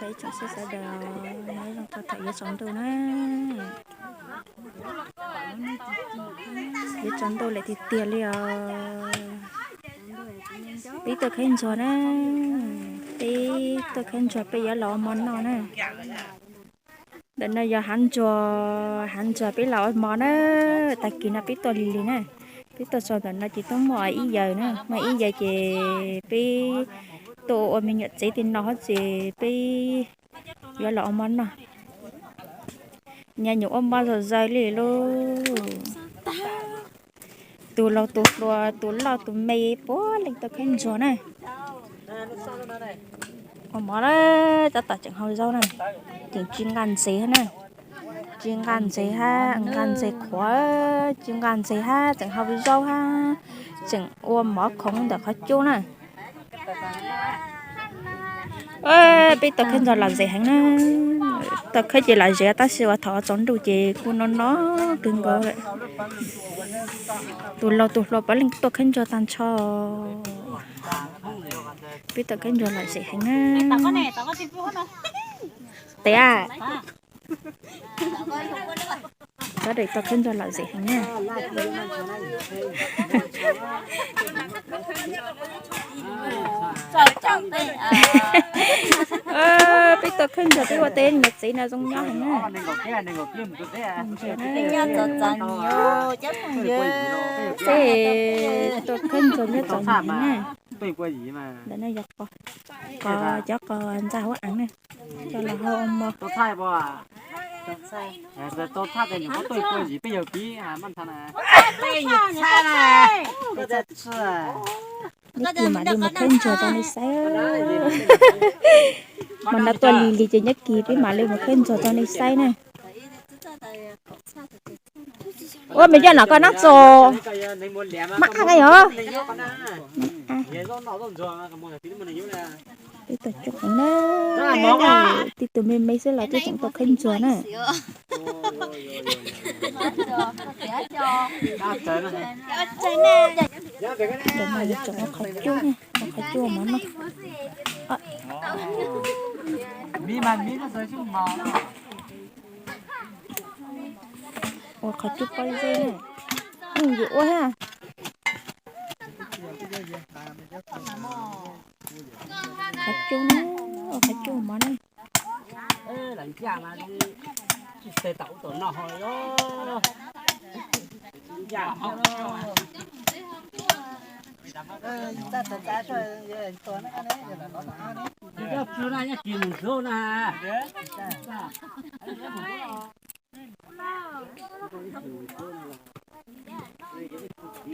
Ib tsoom saib sawv daws, nyob zoo rau thaum yuav tsaus ntuj na. Yuav tsaus ntuj lawm tiag tiag li os. Peb tuaj khaub ntsuag na, peb tuaj khaub ntsuag peb yuav los ua mov noj na. Ntawm no yog hav ntsuag, hav ntsuag peb los ua mov na. Tag kis no peb tuaj lig lig na, peb tuaj txog ntawm no ces twb muaj ib yawg na, muaj ib yawg ces peb tuaj ua me nyuam tsev tej no ces peb yuav los ua mov noj. Nyuam nyuam ua mov zom zaws li lauj. Tus laus tus hluas tus loj tus me puav leej tuaj khaub ntsuag na. Ua mov lawm tab tom tseem hau zaub na, tseem tsis nqa ntses na. Tsis nqa ntses hab, nqa ntses qhuav, tsis nqa ntses hab, tseem hau zaub hab, tseem ua mov khoov ntawm qhov cub na. Peb tuaj khaub ntsuag lom zem heev na. Tuaj khaub ces lom zem tab sis uas thaum tsaus ntuj ces kuj no no kawg nkaus lawm. Tus laus tus hluas puav leej tuaj khaub ntsuag tag nrho. Peb tuaj khaub ntsuag lom zem heev na. Tes a, sawv daws tuaj khaub ntsuag lom zem heev na. Peb tuaj khaub ntsuag peb ua teb niam txiv no zoo nyob heev na. Tuaj khaub ntsuag nyob txom nyem na. Ntawm no yog qos, cov qos ntxa huab eev na, coj los hau mov. Nyob kis mam li mus khaub ntsuag rau nej saib. Mas no tuaj lig lig ces nyob kis peb mam li mus khaub ntsuag rau nej saib na. Ua me coj no koj nab txo, mab ab yog. Peb tuaj coob heev na, tib tug me me xwb los twb tseem tuaj khaub ntsuag na. Ntawm no yuav tseem ua qhov cub na, ua qhov cub ua mov noj. Ua qhov cub pob zeb na, yeej yuav ua thiab. Qhov cub na, ua qhov cub ua mov na.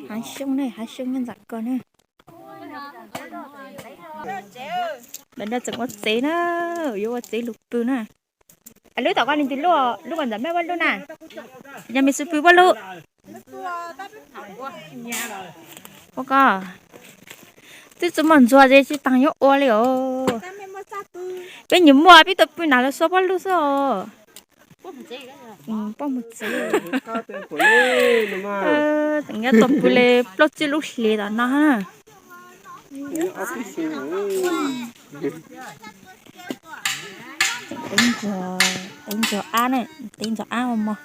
Hav xyoob ne, hav xyoob nyob ntawm ko na. Ntawm no tseem ua tsev na, yuav ua tsev lug pw na. Lub tom koj leej twg lub, lub ko ntawm mej ua lub na. Yog me xu pw ua lub. Ua ko, twb tsis muaj ntxuag ces tsis taag yuav ua li os. Peb nyiam muaj peb tuaj pw nram lawv xua pob lub xwb os. Poj mus tsev. Tseem nyob tuaj pw li plaub tsib lub hlis tom no. Teb ntxuag ab ne, teb ntxuag ab ua mov.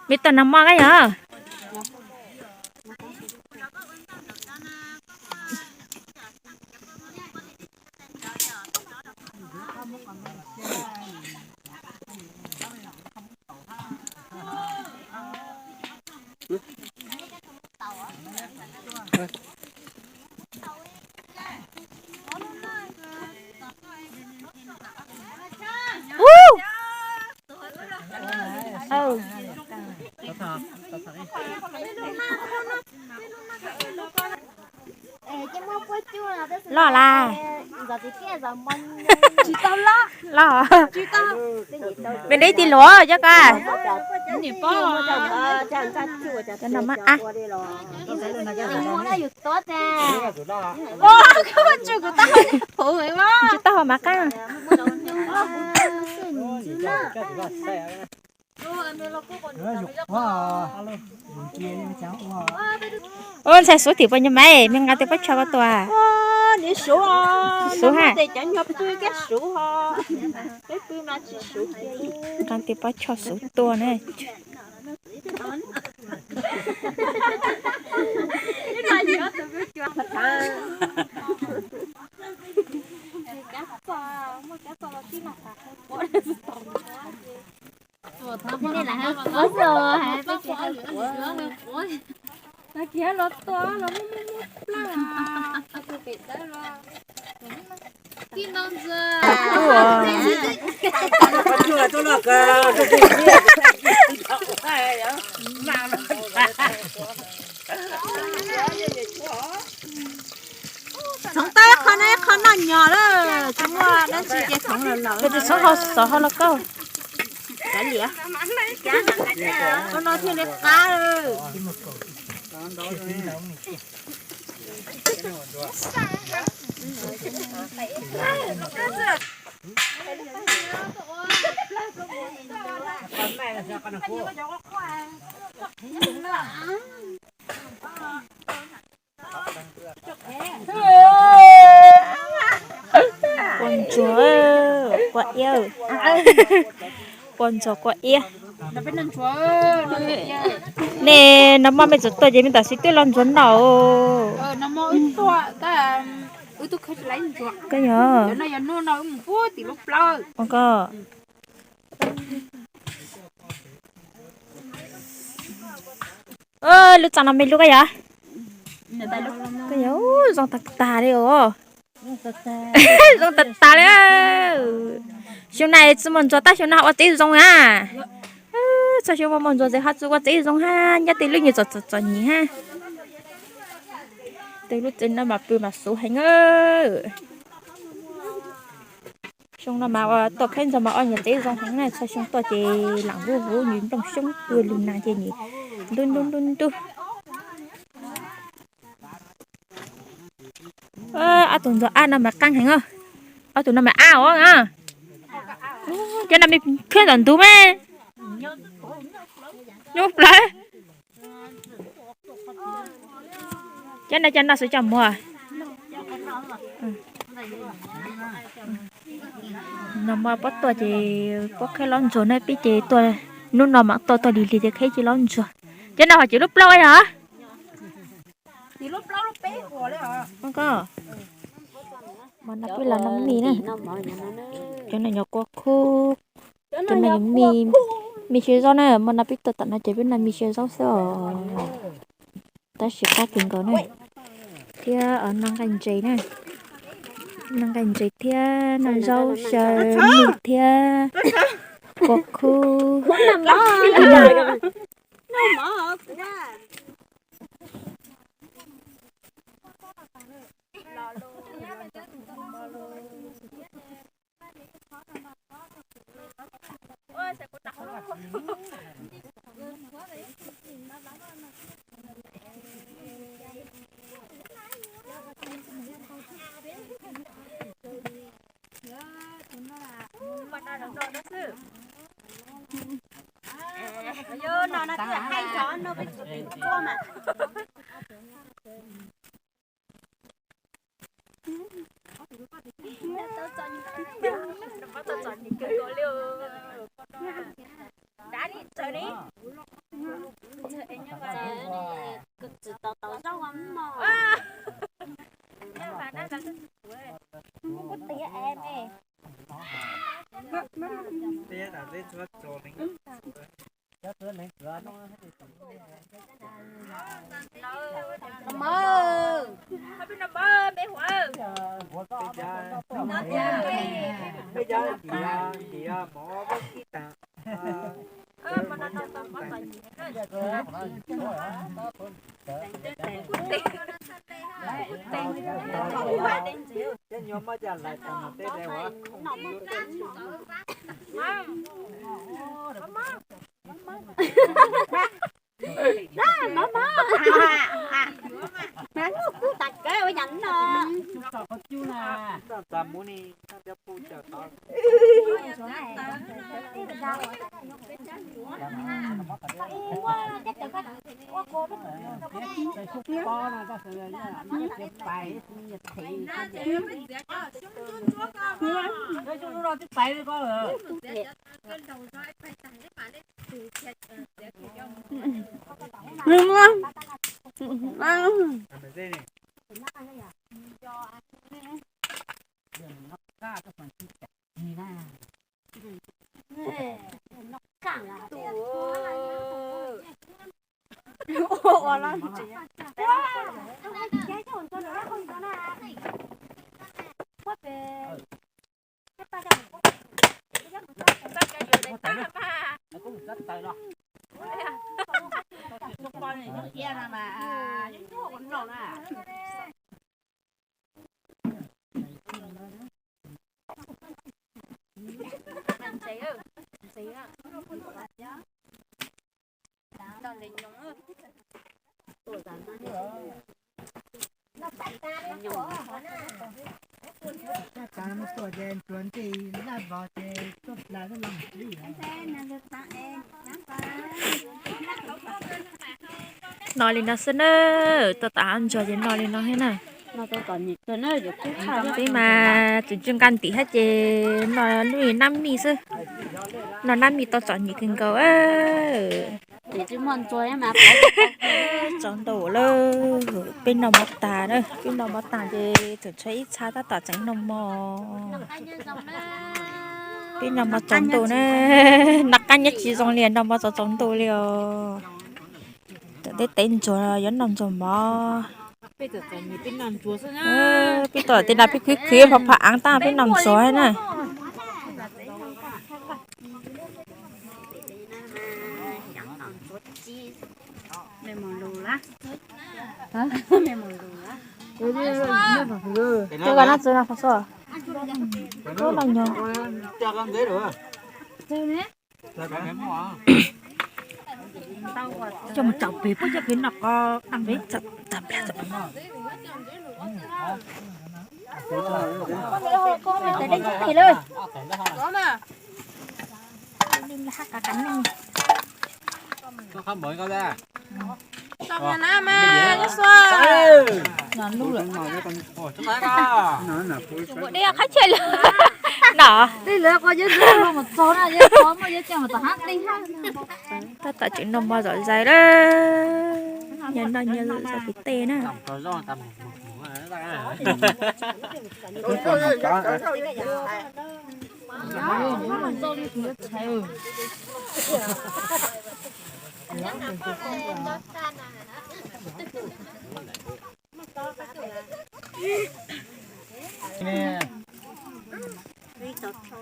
Me tau nag mo kab yog. Loj las. Loj. Peb deb ti luav cov ko. Cov no mas a. Tsis tau hau mas qab. Ub, ntxhais Suav tim pab nyob mas, me nqa tus pob tsho koj tua. Nqa tus pob tsho Suav tua na. Txhoov tau ib qho no ib qho noj nyog lawm, tsis muaj dab tsi ces txhoov lawm lawm. Txhoov ho xov ho los kauj. Kav liam. Qhov no thiaj li qab. Pos ntsuag, pos iab, pos ntsuag pos iab. Nej nag hmo mej txawm tuaj ces mej tam sim tuaj los ntsuag noj. Koj yog, koj, lub txaj no mej lub koj yog? Koj yog, zoo tag tag li os. Zoo tag tag li. Xyoo na tsis muaj ntsuag tab xyoo na ho ua tsev zoo na. Txhua xyoo muaj ntsuag ces ho tsis ua tsev zoo hab, nyob tej lub nyuag txom txom nyem hab. Tej lub tsev no mas pw mas xuv heev. Xyoo no mas ua tuaj khaub ncaws mas ua nyuag tsev zoo heev na, txhua xyoo tuaj ces lam vuv vuv nyuag nplooj xyoob ua lug nas ces nyuag ntub ntub ntub ntub. Ob tug ntsuag ab no mas qaab heev os. Ob tug no mas ab os. Cov no me khiab ntawm ntug me nyuaj plawv. Cov no cov no xwb coj muag. Nag hmo puab tuaj ces puab khaub lob ntsuag na, pib ces tuaj hnub no mas tuaj tuaj lig lig ces khaub tsis lob ntsuag. Cov no ho tsis lub plaub yog? Mas no pib los no me na. Cov no nyuag kua khub, cov no me siav zaub na, mas no pib tuaj tom no ces pib noj me siav zaub xwb os. Tab sis qab kawg nkaus na. Thiab noj nqaij ntses na, noj nqaij ntses thiab noj zaub xyaw mij thiab kua khub. No li no xwb na, tau tom hav ntsuag ces no li no thiab na. Peb mas tseem tsis nqa ntim thiab ces no lub nab mij xwb. No nab mij tau txom nyem kawg nkaus. Tsaus ntuj lawm, peb noj mov tag na, peb noj mov tag ces tseem tshuav ib txha tab tom tseem noj mov. Peb noj mov tsaus ntuj na, noj qab nyob tsis zoo li, noj mov tsaus tsaus ntuj li os. Tam tej teb ntsuag yuav noj ntsuag mov. Peb tau tej no peb khwv khwv phom phom aav tab peb noj ntsuag na. Cov no txwv no qhov xua. Cov no nyo. Coj mus tsaus pem puab coj pem noj qos dab pem. Tab tom tseem noj mov zom zaws lawm, nyias noj nyias zom zaws pem tej na.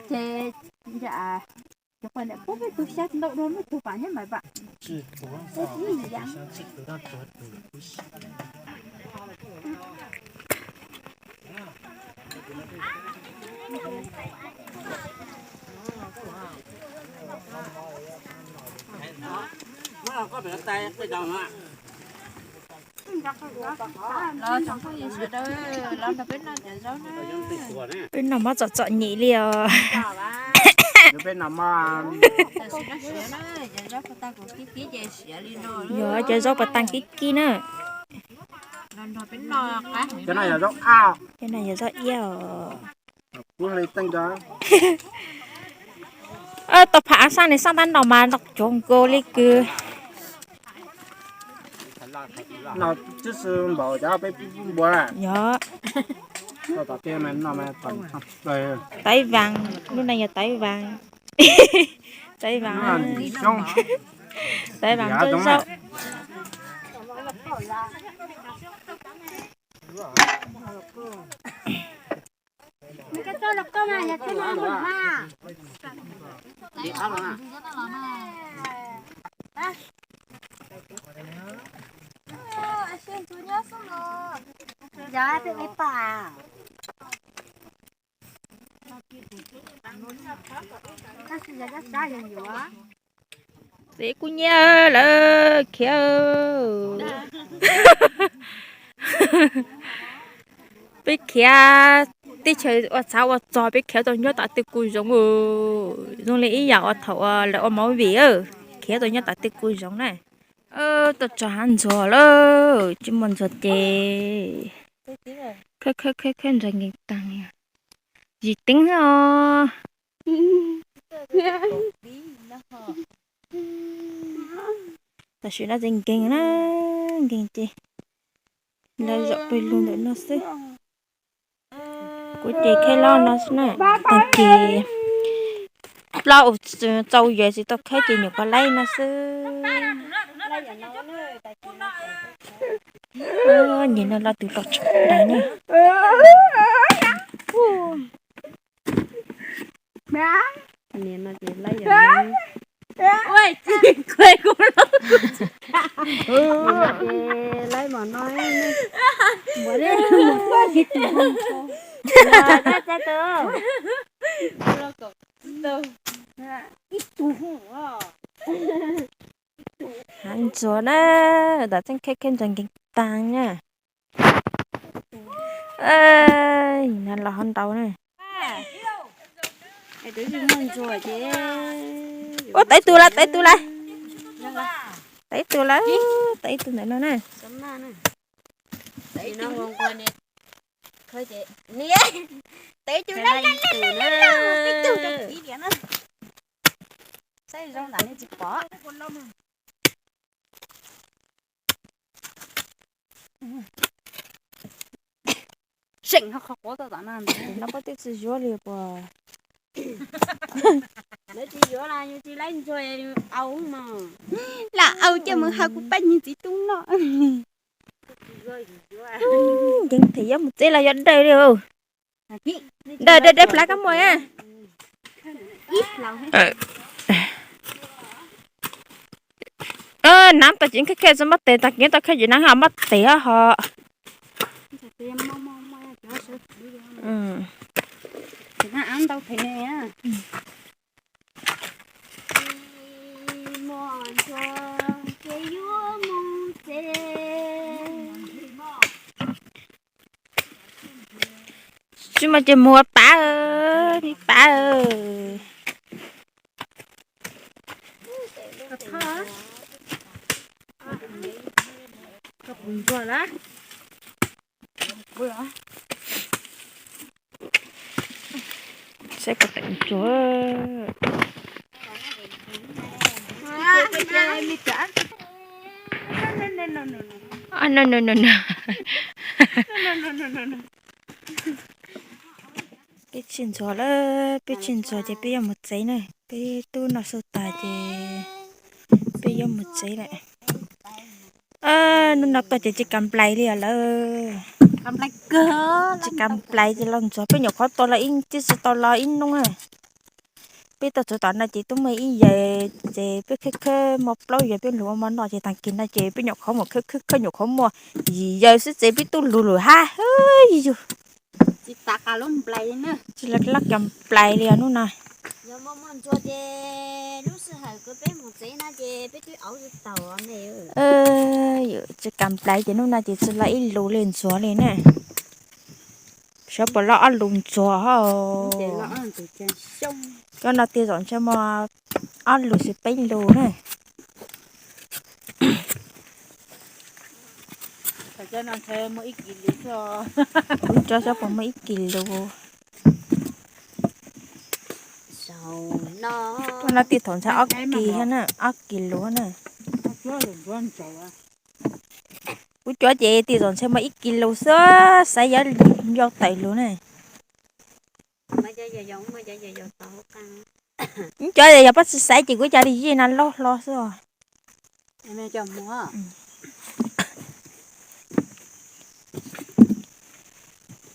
Ces cov poj niam pub peb tug xyab ntau dua, muaj tug pam nyob mas pam. Los tsoom phooj ywg sawv daws, los nrog peb noj cov zaub na. Peb noj mov txom txom nyem li os. Tam sim no siav na, cov zaub puas tag kuv kib kib ces siav li no. Yog cov zaub puas tag kib kib na. Los nrog peb noj qab heev. Cov no yog zaub iab os. Tau pham ab xaj ne, xaj tab no mas noj cuag nkaus li kws. Yog, taiv vaas, lub neej yog taiv vaas. Taiv vaas, taiv vaas coj zaub. Txiv kuj nyiam lawm khiav. Peb khiav Teb chaws ua txhav ua txog peb khiav tau nyob tom tej kuv zoov, zoo li ib yam uas thaum uas lawv ua movie, khiav tau nyob tom tej kuv zoov na. Tau tso hav ntxuag lawm, tsis muaj ntxuag ces khawb khawb khawb ntxuag nkees taag. Zis teeb os. Tam sim no ces nkees na, nkees ces lawv zaum pawg lug ntawm no xwb. Kuv ces khawb lub no xwb na, tag kis plaub txaus yawm tsis tau khawb ces nyuam qhuav laib no xwb. Nim no los tus los tshaj dais na. Laib mov no, ib tug hav ntxuag na, tam tseeb khawb khawb ntxuag nkees taag na. No los ho ntau na. Ua tau ib tug lawm, tau ib tug lawm, tau ib tug lawm, tau ib tug ntawm no na. Tau ib tug lawm, tau ib tug lawm. Saib zoo ntam nej tsis pom. Seem ho qhov quav tau tom no, no pab twb tsis yuav li puas? Lawv tsis yuav los yus tsis laib ntsuag, au mas. Lam au coj mus hau kuv pab niag txiv tub noj. Nkees them yuav mus tsev los yuav dawj li. Dawj dawj dawj plab kab muag na. Nab tau ces khawb khawb txog npaj tes, tag kis tau khawb ces nab ho npaj tes ho. Tsis muaj ces mus ua pab, pab. Saib puas teem ntsuag. Peb tsis ntxuag lawm, peb tsis ntxuag ces peb yuav mus tsev na. Peb tub noj su tas ces peb yuav mus tsev lawm. Hnub no tuaj ces tsis kam nplais li os lawm. Tsis kam nplais ces los ntxuag, peb nyuam qhuav tau los ib, twb tsis tau los ib hnub na. Peb tuaj txog tom no ces twb muaj ib yawg, ces peb khawb khawb muaj plaub yawg peb lug ua mov noj ces tag kis no ces peb nyuam qhuav mus khawb khawb khawb nyuam qhuav muaj yim yawg xwb ces peb tub lug lawm hab. Yus tsis lab kam nplais li os hnub no. Tsis kam nplais ces hnub no ces tsis los ib lus li ntxuag li na. Saib puas loj ob lus ntxuag hos. Cov no tej zaum ntshe muaj ob lus xwb peb lus na. Kuv cov saib puas muaj ib kis lus. Hnub no tej thaum ntshe ob kis thiab na, ob kis lus na. Kuv cov ces tej zaum ntshe muaj ib kis lus xwb, xaiv yuav yau tawm lus na. Kuv cov yog pab tsis xaiv ces kuv cov li zij no laub hlo xwb os.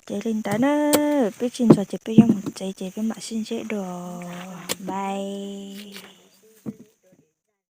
Ces li ntawd na, peb tsis ntxuag ces peb yuav mus tsev ces peb mam sib ntsib dua. Bye.